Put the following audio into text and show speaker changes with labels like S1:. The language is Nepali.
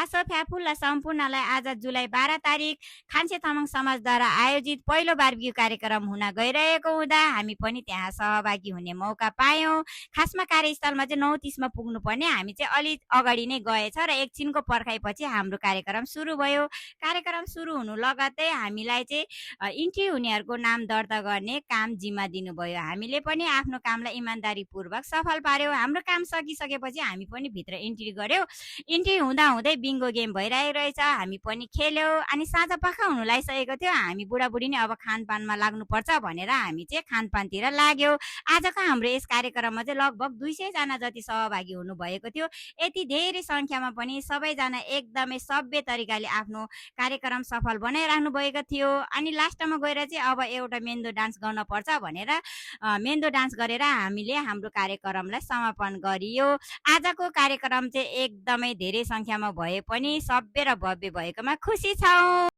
S1: पासो फ्याफुल्ला सम्पूर्णलाई आज जुलाई 12 तारिक खान्से तामाङ समाजद्वारा आयोजित पहिलो बारबिक्यू कार्यक्रम हुन गइरहेको हुँदा हामी पनि त्यहाँ सहभागी हुने मौका पायौँ। खासमा कार्यस्थलमा चाहिँ 9:30 मा पुग्नुपर्ने, हामी चाहिँ अलि अगाडि नै गएछ र एकछिनको पर्खाइपछि हाम्रो कार्यक्रम सुरु भयो। कार्यक्रम सुरु हुनु लगत्तै हामीलाई चाहिँ इन्ट्री हुनेहरूको नाम दर्ता गर्ने काम जिम्मा दिनुभयो। हामीले पनि आफ्नो कामलाई इमान्दारीपूर्वक सफल पार्यौँ। हाम्रो काम सकिसकेपछि हामी पनि भित्र इन्ट्री गर्यौँ। इन्ट्री हुँदा हुँदै बिङ्गो गेम भइरहेको रहेछ, हामी पनि खेल्यौँ। अनि साँझ पख हुनु लागिसकेको थियो, हामी बुढाबुढी नै अब खानपानमा लाग्नुपर्छ भनेर हामी चाहिँ खानपानतिर लाग्यौँ। आजको हाम्रो यस कार्यक्रममा चाहिँ लगभग 200 जना जति सहभागी हुनुभएको थियो। यति धेरै सङ्ख्यामा पनि सबैजना एकदमै सभ्य तरिकाले आफ्नो कार्यक्रम सफल बनाइराख्नु भएको थियो। अनि लास्टमा गएर चाहिँ अब एउटा मेन्दो डान्स गर्न पर्छ भनेर मेन्दो डान्स गरेर हामीले हाम्रो कार्यक्रमलाई समापन गरियो। आजको कार्यक्रम चाहिँ एकदमै धेरै सङ्ख्यामा भए पनि सभ्य र भव्य भएकोमा खुसी छौँ।